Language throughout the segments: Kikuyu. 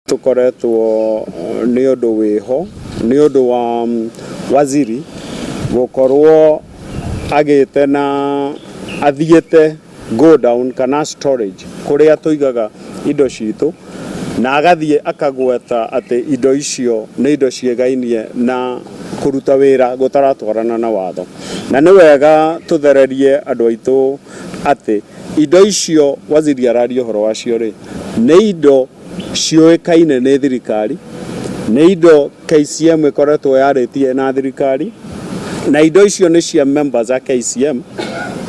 Tũkoretwo nĩ ũndũ wĩho nĩ ũndũ wa waziri gũkorwo agĩte na athiĩte godown kana storage kũrĩa tũigaga indo citũ, na agathiĩ akagweta atĩ indo icio nĩ indo ciĩgainie na kũruta wĩra gũtaratwarana na watho. Na nĩ wega tũthererie andũ aitũ atĩ indo icio waziri araria ũhoro wacio rĩ, nĩ indo ciũĩkaine nĩ thirikari, nĩ indo KCM ĩkoretwo yarĩtie na thirikari, na indo icio nĩ cia members a KCM,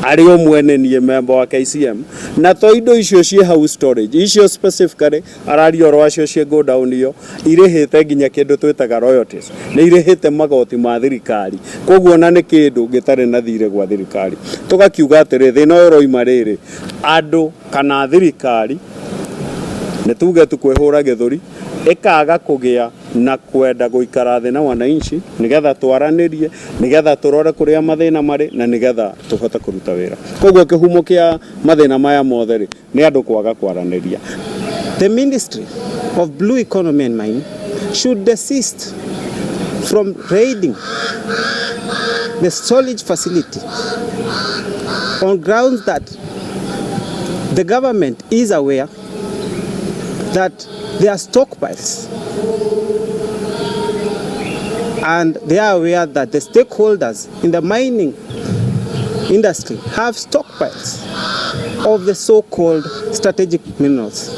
arĩ ũmwe nĩ niĩ member wa KCM, na to indo icio ciĩ hau storage icio specifically araria ũhoro wacio ciĩ godown iyo irĩhĩte nginya kĩndũ twĩtaga royalties, nĩ irĩhĩte magoti ma thirikari, koguo ona nĩ kĩndũ gĩtarĩ na thirĩ gwa thirikari. Tũgakiuga atĩrĩ, thĩna ũyũ ũroima rĩrĩ andũ kana thirikari nĩ tuge tu kwĩhũra gĩthũri, ĩkaga kũgĩa na kwenda gũikara thĩ na wananchi nĩgetha twaranĩrie, nĩgetha tũrore kũrĩa mathĩna marĩ, na nĩgetha tũhote kũruta wĩra. Koguo kĩhumo kĩa mathĩna maya mothe rĩ, nĩ andũ kwaga kwaranĩria. The Ministry of Blue Economy and Mining should desist from raiding the storage facility on grounds that the government is aware that there are stockpiles, and they are aware that the stakeholders in the mining industry have stockpiles of the so-called strategic minerals.